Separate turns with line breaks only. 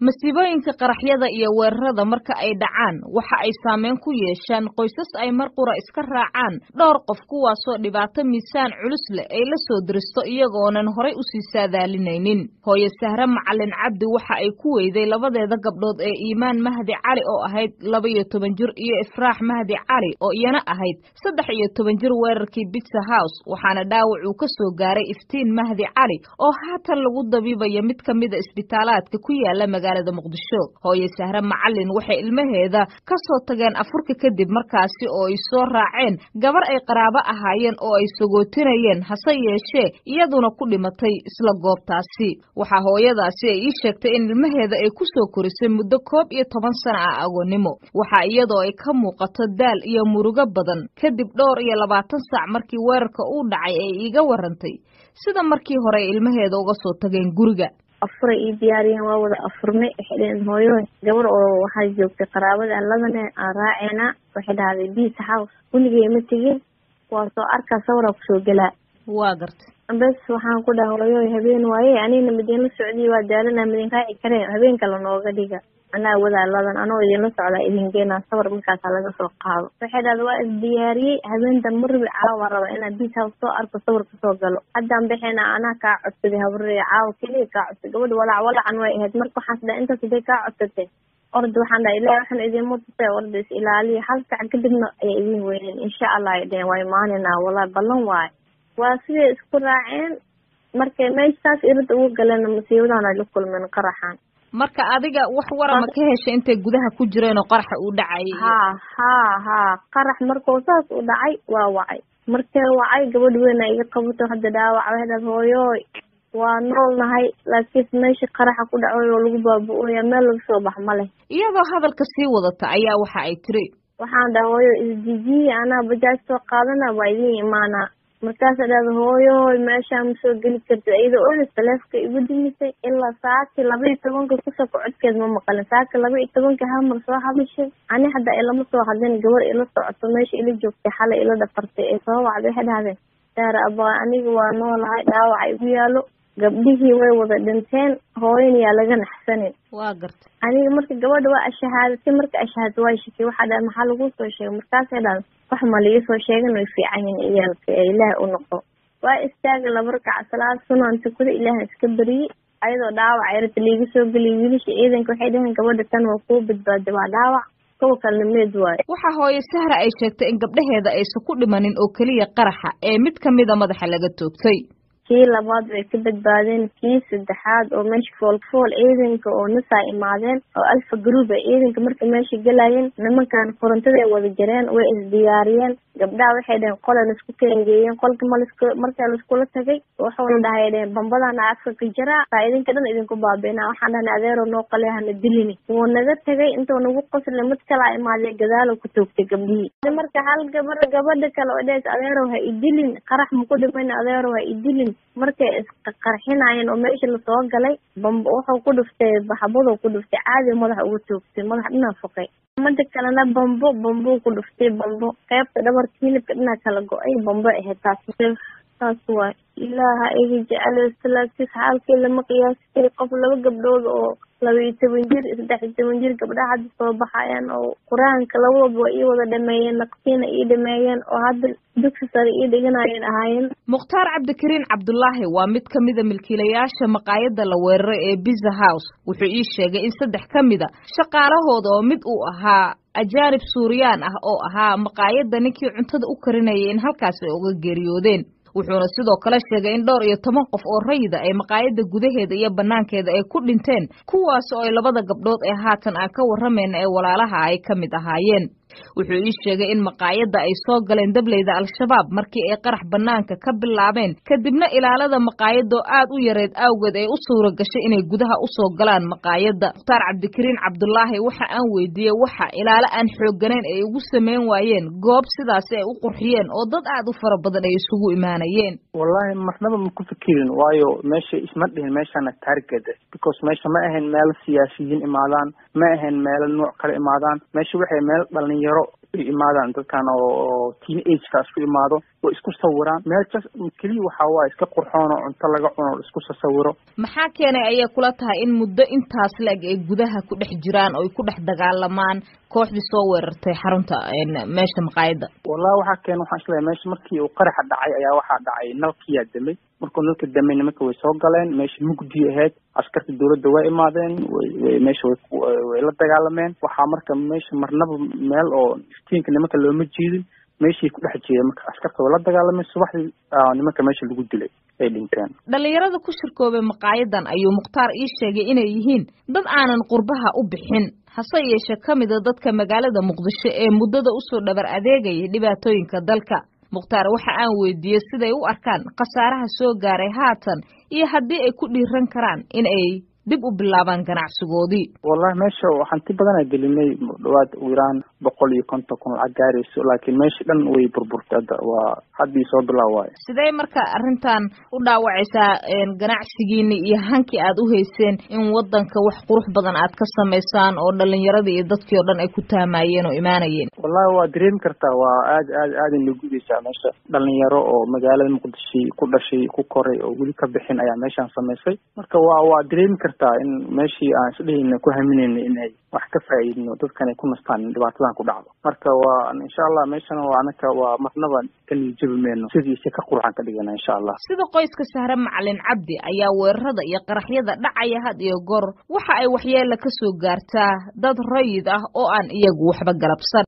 Masiibooyinka qaraxyada iyo weerarada marka ay dhacaan waxa ay saameyn ku yeeshaan qoysas ay mar qura iska raacaan dhowr qof, kuwaasoo dhibaato miisaan culus leh ay la soo diristo iyagoonan horay usii saadaalinaynin. Hooye Sahre Macalin Cabdi waxa ay ku weyday labadeeda gabdhood ee Iimaan Mahdi Cali oo ahayd 12 jir iyo Ifraax Mahdi Cali oo iyana ahayd 13 jir weerarkii Bitsa House, waxaana dhaawac uu ka soo gaaray Iftiin Mahdi Cali oo haatan lagu dabiibayo mid ka mida isbitaalaadka ku yaala magaalada Muqdisho. Hooye Sahre Macalin waxay ilmaheeda ka soo tageen afurka kadib, markaasi oo ay soo raaceen gabar ay qaraabo ahaayeen oo ay sagootinayeen, hase yeeshee iyaduna ku dhimatay isla goobtaasi. Waxaa hooyadaasi ay ii sheegtay in ilmaheeda ay ku soo korisay muddo 11 sano ah agoonnimo. Waxaa iyadoo ay ka muuqato daal iyo murugo badan kadib dhowr iyo 20 saac markii weerarka uu dhacay ay iiga warantay sida markii hore ay ilmaheeda uga soo tageen guriga.
Afuray ii diyaariyeen, waa wada afurnay. Waxay dhaheen, "Hooyo, gabar oo waxaa joogtay qaraabada ladane aan raaceynaa." Waxay dhahday, "Peace House weligay ma tegin, waa soo arkaa, sawiraa kusoo gelaa."
Waa gartay.
Bes waxaan ku dhahay, "Hooyo, habeen waaye, anigna midinla socdiy, waa daalana, midin raaci kareen, habeen kale nooga dhiga, anaa wadaa ladan, anoo idinla socdaa idin geenaa, sawir markaasaa laga soo qaado." Waxay dhahda, "Waa isdiyaariyey, habeenta marbi caawa raba inaan Peace House soo arko, sawir kasoo galo, haddaan bixina, anaa kaa codsaday habrey, caawa keliya kaa codsaday." Gabadha walaac walacan way ahayd. Marka waxaas dhahay, intaas haday kaa codsatay, orda. Waxaan dhahay, "Ilahi waxaan idinma tusay, orda, is ilaaliya." Hal sac kadibna ayay idin weyneen, "Insha Allah," ay dhaheen, "waa imaanayna, wallahi ballan waaye." Waa siday isku raaceen. Markay meeshaas irida ugu galeen, masiibadan ay la kulmeen, qaraxan.
Marka adiga wax warama ka heshay intay gudaha ku jireen oo qaraxa uu dhacay?
Ha, qarax markuu saas u dhacay waa wacay. Markee wacay, gabadh weyn a iga qabato, hadda dhaawac. Waxay dhahay, "Hooyooy, waa nool nahay, laakiin meesha qaraxa ku dhacoy oo lagu baaba-ooya, meel laga soo bax ma leh."
Iyadoo hadalka sii wadata ayaa waxa ay tiri,
Waxaan dhahay, "Hooyo, isdejiye, anaa bajaaj soo qaadana, waa idin imaanaa." Markaasa dhahda, "Hooyoy, meeshaa ma soo geli kartid." Iyadoo olis taleefka igu dimisay. Ilaa saaki 12-ka kusoo kocodkeed ma maqalin. Saaki 12-ka hal mar soo hadashay, ani hadda ilama soo hadlin. Gabar ila socoto, meesha ila joogtay, xalay ila dhafartay, ee soo wacday. Waxay dhahdeen, "Daara abaa, aniga waa noolahay, dhaawaca igu yaalo, gabdhihii way wada dhinteen, hooyan yaa laga naxsanin."
Waa gartay.
Aniga marka gabadha waa ashahaadatay. Marka ashahaadatay waa shakey. Waxaa dhahay, "Maxaa lagu soo sheegay?" Markaasay dhahday, "Wax ma liii soo sheegan, way fiican yihin ciyaalka, ee Ilaah u noqo." Waa istaaga, 2 rakac salaad sunaan tukada, Ilaah iska beriyey. Ayadoo dhaawac yarta liiga soo geliyay, wiilasha ciidanka waxay dhaheen, "Gabadha tan waa kuwa badbaaday, waa dhaawac, kuwa kalena meed waayo."
Waxaa hooye Sahra ay sheegtay in gabdhaheeda aysan ku dhimanin oo keliya qaraxa ee mid kamida madaxa laga toogtay.
Kii labaad way ka badbaadeen. Kii saddexaad oo meesha foolfool ciidanka oo nasaa imaadeen oo Alfa Group ay ciidanka marka meesha gelayeen, nimankan korontada ay wada jareen, way isdiyaariyeen. Gabdhaha waxay dhaheen qola laisku keengeeyeen qolka ma lasku. Marka laiskula tagay, wuxuuna dhahay, dhaheen, "Bambadana afka ka jaraa, saa idinka dhan idinku baabi'inaa." Waxaan dhahnay, "Adeero, noo qale, hana dilini." Wuu naga tagay intuu nagu qoslay. Mid kalaa imaadee, gadaalo ku toogtay gabdhihii. Marka hal gabar, gabadha kale oo dhahays, "Adeerow, ha idilin, qarax maku dhiman, adeerow, ha idilin," markay isqarxinayeen oo meesha lasoo galay, bamba wuxuu ku dhuftay, baxbaduu ku dhuftay, caadi madaxa ugu toogtay, madax dhinaa fuqay. Mada kalena bambo bambuu ku dhuftay, bambo qaybta dhabarka hilibka dhinaa kala go-ay, bambo ahayd taas. Saas waay, Ilaaha iga jecel, laakiin xaalkii lama qiyaasi kari. Qof laba gabdhood oo 12 jir, 13 jir, gabdhaha hadda soo baxayaan oo Qur-aanka labadaba waa ii wada dhameeyeen, naqsiina ii dhameeyeen, oo hadda dugsi sare ii dhiganayeen ahaayeen.
Mukhtaar Cabdikariin Cabdulaahi waa mid ka mida milkiilayaasha maqaayadda la weeraray ee Biza House. Wuxuu ii sheegay in saddex ka mida shaqaalahooda oo mid uu ahaa ajaanib Suuriyaan ah oo ahaa maqaayadda ninkii cuntada u karinayay in halkaas ay uga geeriyoodeen. Wuxuuna sidoo kale sheegay in dhowr iyo toban qof oo rayida ay maqaayadda gudaheeda iyo banaankeeda ay ku dhinteen, kuwaas oo ay labada gabdhood ee haatan aan ka warramayna ee walaalaha ay ka mid ahaayeen. Wuxuu ii sheegay in maqaayadda ay soo galeen dableyda Al-Shabaab markii ay qarax banaanka ka bilaabeen, kadibna ilaalada maqaayadda oo aad u yareed awgeed ay u suura gashay inay gudaha usoo galaan maqaayadda. Mukhtaar Cabdikariin Cabdulaahi waxa aan weydiiyey waxa ilaalo aan xoogganayn ay ugu sameyn waayeen goob sidaasi ay u qurxiyeen oo dad aad u fara badan ay isugu imaanayeen.
Wallahi marnaba ma ku fikirin, waayo meesha isma dhihin meeshana target, because meesha ma ahayn meel siyaasiyiin imaadaan, ma ahayn meelo nooc kale imaadaan. Meesha waxay meel dhalinyaro Imaadaan dadkan oo teen ageka isku imaado, way isku sawiraan. Meel just keliya waxaa waaye iska qurxoon oo cunto laga cuno, isku sasawiro.
Maxaa keenay ayay kula tahay in muddo intaas la-eg ay gudaha ku dhex jiraan oo ay ku dhex dagaalamaan kooxdii soo weerartay xarunta meesha maqaayadda?
Wallahi waxaa keena, waxaan isleeyahay meesha markii uu qaraxa dhacay ayaa waxaa dhacay nalkiyaa damay. Markuu nalka damay, nimanka way soo galeen, meesha mugdi ahayd. Askarta dawladda way imaadeen, way meesha way la dagaalameen. Waxaa marka meesha marnaba meel oo iftiinka nimanka looma jiidin, meeshii ku dhex jeeda. Marka askarta way la dagaalameen, subaxdii nimanka meesha lagu dilay, ay dhinteen.
Dhalinyarada ku shirkoobay maqaayadan ayuu Mukhtaar ii sheegay inay yihiin dad aanan qurbaha u bixin, hase yeeshee ka mida dadka magaalada Muqdisho ee muddada usoo dhabar adeegayay dhibaatooyinka dalka. Mukhtaar waxa aan weydiiyey siday u arkaan khasaaraha soo gaaray haatan iyo haddii ay ku dhiiran karaan in ay dib u bilaabaan ganacsigoodii.
Wallahi meesha hanti badanaa gelinay, dhawaad ugu yaraan 150,000 lacag gaarayso, laakiin meesha dhan way burburtay. Hadda waa haddii soo bilaab waayo.
Sidee marka arrintan u dhaawacaysaa ganacsigiini iyo hankii aad u hayseen in wadanka wax qurux badan aad ka samaysaan oo dhalinyaradii iyo dadkii oo dhan ay ku taamayeen oo imaanayeen?
Wallahi waa dareemi kartaa, waa aad aad aada nagudaysaa. Meesha dhalinyaro oo magaalada Muqdisho ku dhashay, ku koray oo weli ka bixin ayaa meeshaan samaysay. Marka waa dareemi kartaa in meeshii aan isdhehayna ku haminayna inay wax ka faa'iidno, dadkan ay ku nastaan, in dhibaatadan ku dhacdo. Marka waa insha Allah meeshana waa anaka waa marnaba ka niijabi mayno, sidiisa ka qurxan ka dhigana insha Allah.
Sida qoyska Sahre Macalin Cabdi ayaa weerarada iyo qaraxyada dhacaya had iyo goor waxa ay waxyeela ka soo gaartaa dad rayid ah oo aan iyagu waxba galabsan.